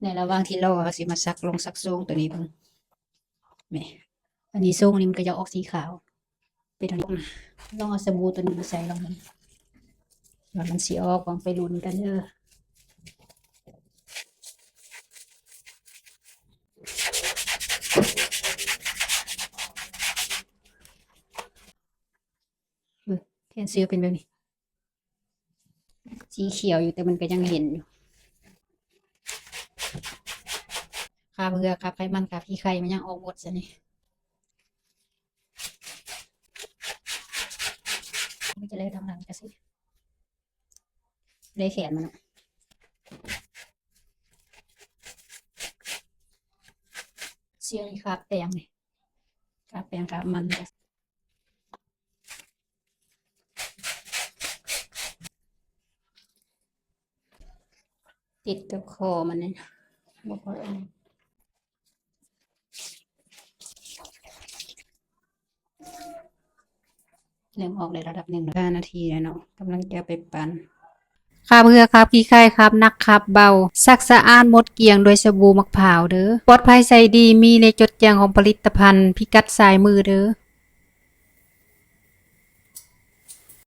ໃນລະຫວ່າງທີ່ລໍ ເຮົາຊິມາຊັກລົງຊັກໂສ້ງໂຕນີ້ເບິ່ງ. ແໝ່ ອັນນີ້ໂສ້ງນີ້ມັນກໍຈະອອກສີຂາວ ເປັນອັນນີ້. ລອງເອົາສະບູໂຕນີ້ມາໃສ່ລອງເບິ່ງ ວ່າມັນຊິອອກບໍ່ ໄປລຸ້ນກັນເດີ້. ເບິ່ງ ແຂນເສື້ອເປັນແບບນີ້. ສີຂຽວຢູ່ ແຕ່ມັນກໍຍັງເຫັນຢູ່. ຄາບເຫື່ອ ຄາບໄຂມັນ ຄາບຂີ້ໄຂ່ ມັນຍັງອອກໝົດຊະນີ້. ມັນຈະແລທາງຫຼັງກະຊິ ແລແຂນມັນນະ. ເສື້ອນີ້ຄາບແປ້ງນີ້ ຄາບແປ້ງຄາບມັນ. ຕິດກັບຄໍມັນນີ້ ບໍ່ຄ່ອຍອອກ. ເລີ່ມອອກໄດ້ລະດັບໜຶ່ງ ຫ້ານາທີແລ້ວເນາະ ກຳລັງຈະໄປປັ່ນ. ຄາບເຫື່ອ ຄາບຂີ້ໄຂ່ ຄາບໜັກ ຄາບເບົາ ຊັກສະອາດໝົດກ້ຽງດ້ວຍສະບູໝາກພ້າວເດີ້. ປອດໄພໃສດີ ມີໃນຈົດແຈ້ງຂອງຜະລິດຕະພັນ ພິກັດຊ້າຍມືເດີ້.